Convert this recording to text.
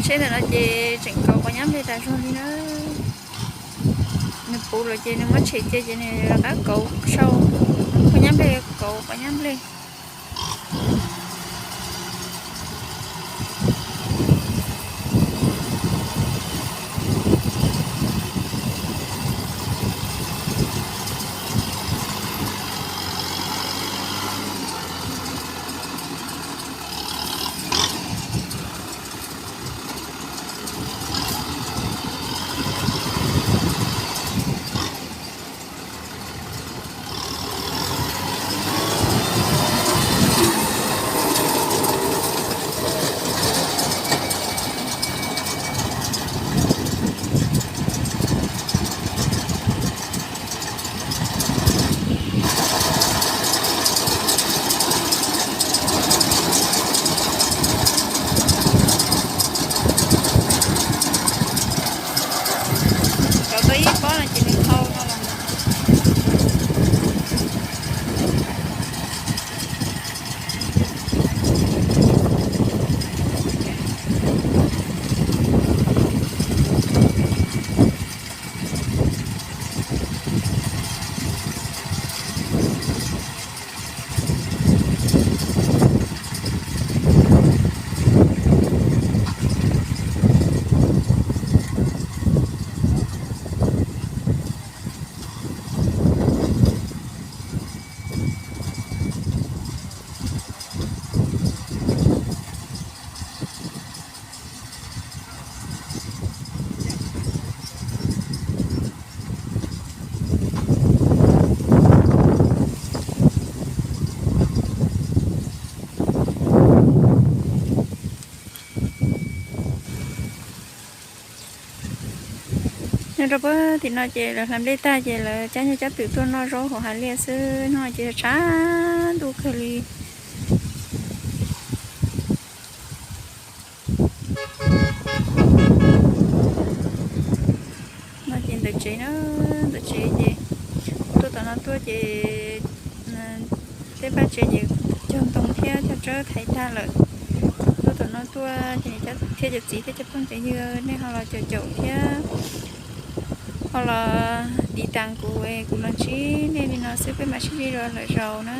Tsheb ntawm no ces tseem kauv quav nyab nplej tas zog li na. Nws puv lawm ces nws muab tshem cia ces nws rov qab kauv sau, muab nyab nplej kauv quav nyab nplej. Cov tau ib pob no ces nws hau no los. Nyob rau puag tim no ces lawv hlais nplej tag ces lawv cab nyuj cab twm tuaj noj zaub hauv hav liaj xwb, hnub no ces tshav ntuj kawg li. No ces ntawm tsev na, ntawm tsev ces tuaj tom no tuaj ces tej pab tsev ces cog ntoo thiab cog tsawb thaiv tag lawm. Tuaj tom no tuaj ces thiab cov txiv thiab cov phooj cov ywg nej ho los caum caum thiab ho los tiv tas kuv, kuv los ntsib nej li no xwb peb mam sib ntsib dua lwm zaus na.